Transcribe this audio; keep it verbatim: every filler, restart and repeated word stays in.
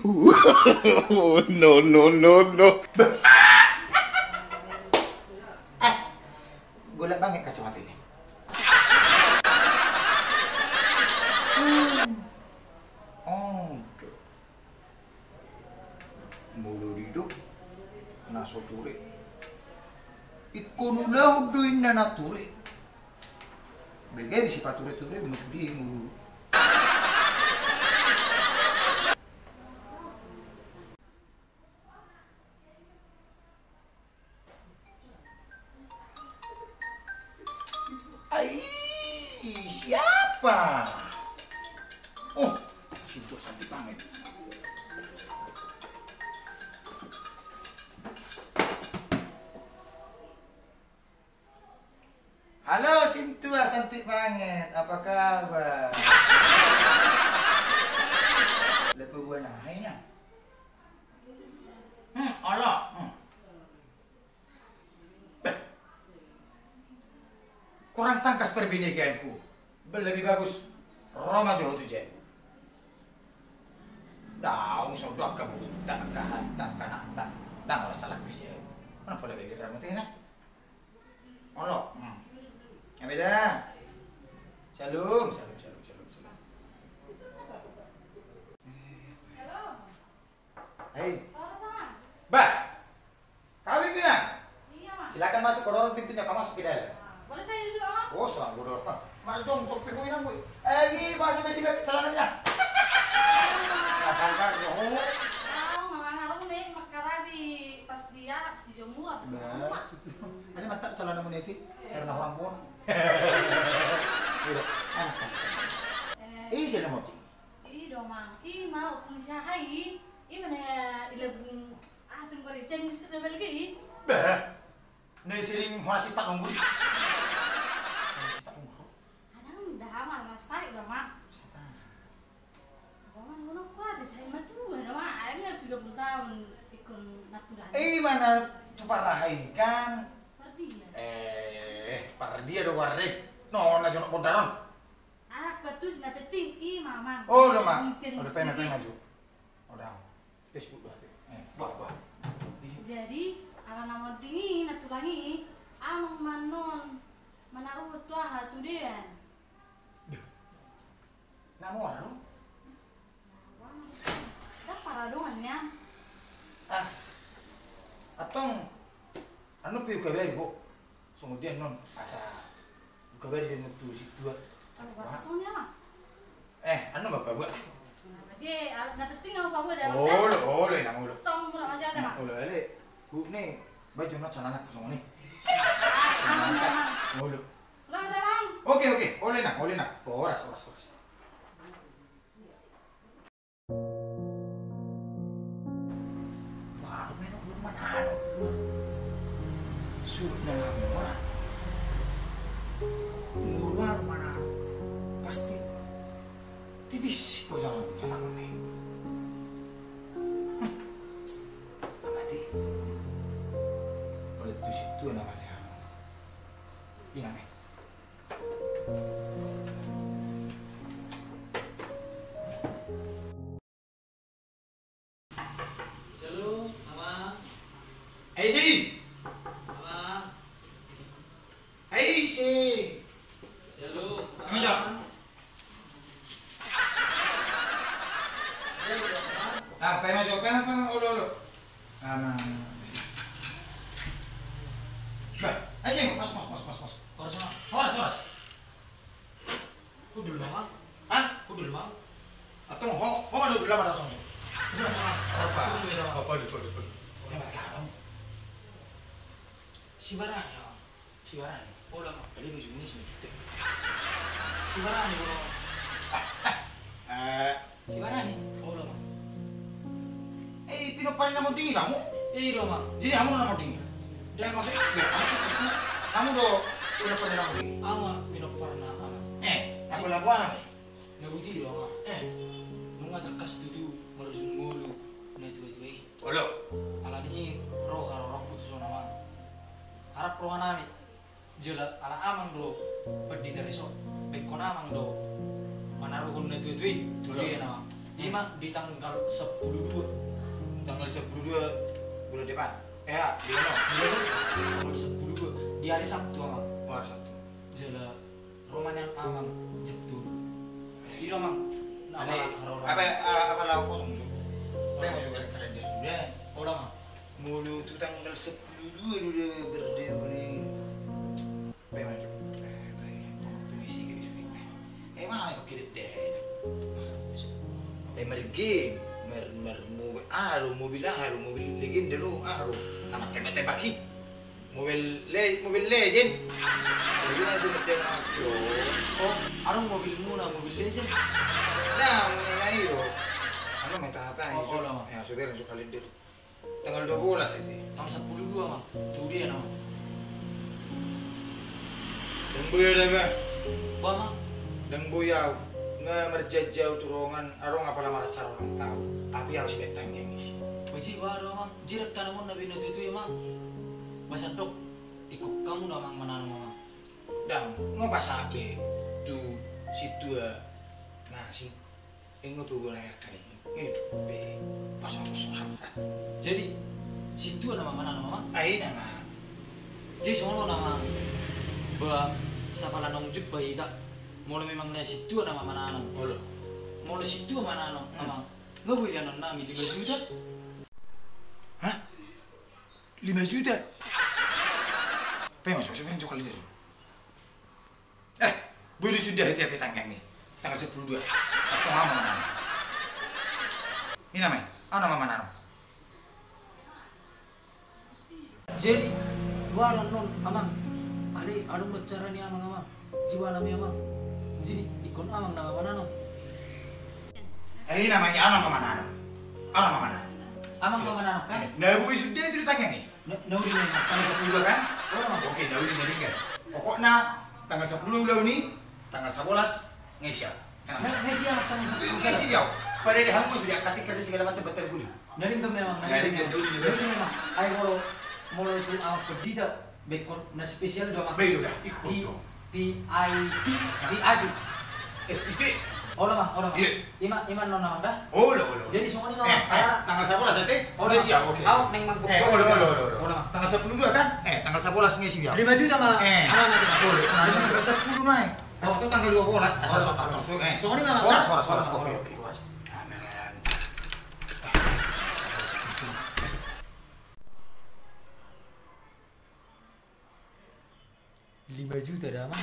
No, no, no, no. Eh, golap banget kacamata ini. Hmm. Oh, molo didok na so ture, ingkon ulahon do inna na ture. Bege bisi pature-ture molo sude molo. Ai, siapa? Oh, si Tua Santi Panget. Halo, Sintua Santi Panget, apa kabar? Lepe buan aha ina? Hmm, olo. Hmm. Beh. Kurang tangkas perbeneganku. Be, lebih bagus ro ma jo ho tu jabu. Daong so doang kabu, tak kahan, tak kanak, tak. Ndang ora salah tu jabu. Mana pola bibir ramu tena? Olo. Hmm. Apa dah? Shalom, shalom, shalom, shalom, shalom. Hei. Bah. Kau pimpinan. Iya, Mang. Silakan masuk, kau dorong pintunya, kau masuk ke dalam. Ah, boleh saya duduk, Mang? Oh, serang bodo. Marjong, cok, piko inang, boy. Eh, ini bahasa tadi pakai celananya. Pasangkan, oh. Tahu, Mang, harus nih, makara di pas dia, si Jomu, apa Nah, itu tuh. Ada mata celana meniti, karena orang pun. Iya, anak kan. Eh. Ih, saya mau tinggi. I do, Mang. I ma, ompung si aha i. I ma na i labung. Ah, tunggu, cengis na balga i. Bah. Na i siring hona si tak nunggu. Hona si tak nunggu. Adang dah, Mang, masak do, Mang. Setan. Abang, Mang, guna kuat, saya mah tua do, Mang. Adang tiga puluh tahun ikut naturan. Eh, mana tu parahai kan? Pardia. Eh, pardia do warek. No, na jonok bodaron. Arak batus na penting i, Mamang. Oh, lo, Mang. Udah pengen, pengen maju. Udah. Facebook do. Eh, bah, bah. Jadi, ala na monding i, na tulang i, amang manon, manaruhon tu aha, tu dean. Duh. Na mora do? Ndang paradongan nian. Ah. Antong, anu pe hukabari ho. Songon dia non, asa hukabari sian tu si tua. Anu, bahasa songon dia, Mang. Eh, anu ma paboa. Oke, ah, na penting au paboa dah, Mang. Olo, olo, inang, olo. Tong mula masih ada, Mang. Olo, ale. Hu ne, baju na celana kosong ni. Ah, aman, Mang. Olo. Lah, ada, Mang. Oke, oke, olo, inang, olo, inang. Horas, horas, horas. Baru main hukuman anu. Sudah lama. Mulu anu mana anu. Pasti tipis kau jangan, jangan main. Apa ti? Oleh tu situ namanya. Bilang eh. Shalom, Amang. Aisi! Amang. Aisi! Shalom, Amang. Amang. Ah, paima jo, paima, paima, olo, olo. Amang. Bah, aisi, masuk, masuk, masuk, masuk, masuk. Horas, Amang. Horas, horas. Hudul, Mang. Hah? Hudul, Mang. Antong ho, ho ma do dulu ma da songso. Iya, Mang. Apa? Hudul, Mang. Apa, apa, apa? Udah, Mang, kau. Si Barani, Mang. Si Barani. Olo, Mang. Tadi baju ini sembilan juta. Si Barani, Bro. Ah, ah. Eh, Si Barani? Olo, Mang. Eh, pinompar ni na monding i do hamu? I do, Mang. Jadi hamu na monding i? Dan maksud, ya, maksud, maksudnya, hamu do pinompar ni na monding i? Au ma pinompar na, Amang. Eh, lagu-lagu apa? Na buti do, Amang. Eh. Nunga tangkas tutu marujung ngolu na tua-tua i. Olo. Alani i ro haroroku tu son, Amang. Harap rohanami. Jala ala amang do pandita dison, bengkon amang do manaruhon na tuatua i tu dia na. Ima di tanggal sepuluh dua. Tanggal sepuluh dua bulan depan. Eh, ya, bulan apa? Bulan tanggal sepuluh dua. Di hari Sabtu, Amang. Oh, hari Sabtu. Jala ro ma nian Amang jam tolu. Eh. Ida, Amang. Nah, ale, Amang, ro, ro. Apa, ah, apa laho kosong, Jo? Apa yang masuk ke kalender? Udah. Olo, Amang. Molo tu tanggal sepuluh dua udah berdebu nih. Pe maju. Eh, baik. Pengepung isi ke sudah. Eh, mana pakai dede? Eh, mergame, mer, mer, mobil, ah, lo, mobil, ah, lo, mobil legenda lo, ah, lo. Nama tembak-tembak ki. Mobil le, mobil legend. Jadi langsung dede, yo. Oh, adong mobilmu na mobil legend. Nah, mulai ayo. Anu, main tata, oh, iso. Oh, lama. Ya, sudah langsung kalender. Tanggal dua belas itu. Tanggal sepuluh dua, Mang. Tu dia nama. Dang boi au da, Bang. Ba, Mang. Dang boi au. Nga marjanji au tu dongan, adong apala maracara ulang tahun. Tapi au si betang yang isi. Baji ba do, Mang. Jirak tanaman na bina tutu ya, Mang. Ba sandok. Ikut kamu na, Mang, mananom, Mang. Dang, nga pasahat be tu situa na sing Ingo pe gua nangkak kan ini. Ngidup be. Pas aku suram kan. Jadi, situa nama mananom, Amang? Ai nama. Jadi, songon nama. Ba, sapala naung jumpa hita. Molo memang na situa nama mananom. Olo. Molo situa mananom, hmm, Amang. Nga boi danon nami lima juta. Hah? Lima juta? Pe, masuk, masuk, masuk, masuk. Eh, boi do suda hita pe tanggang ni. Tanggal sepuluh dua. Antong au ma mananom. Ina mai, au nama mananom. Jadi, gua ada non, Amang. Ade, adong do acara ni Amang, Amang. Jiwa nami, Amang. Jadi, ikon Amang nama mananom. Eh, ina mai, au nama mananom. Au nama mananom. Amang nama mananom, kan? Eh, na boi suda itu di tanggang ni. Na, na uli memang. Tanggal sepuluh dua kan? Olo. Oke, na uli na denggan. Pokokna tanggal sepuluh ulaon i, tanggal sebelas nga isi au. Tenang. Nga isi au tanggal sepuluh. Nga isi au. Pada di hamu sudah katik kerja segala macam batal guli. Na denggan memang, na denggan. Na uli memang. Ai molo, molo itu Amang Pendita, bekon na spesial do, Amang. Baik, udah, ikut di, tuh. Di I D, di I D. Eh, I D. Olo, Amang, olo, Amang. Iya. Ima, ima non, Amang, da? Olo, olo. Jadi songon i, Amang. Eh, eh, tanggal sebelas ate? Olo. Iya, siap, oke. Au neng, Amang. Eh, olo, olo, olo, olo. Olo, Amang. Tanggal sepuluh dua kan? Eh, tanggal sebelas nga isi au. Lima juta, Amang. Eh. Amang, nanti, Amang. Olo, tanggal sepuluh na, eh. Asa tu tanggal dua belas, asa, olo, so, olo, so, eh. Songon i, Amang. Horas, horas, horas. Olo, oke, olo, oke, horas. Amen. Lima juta da, Amang.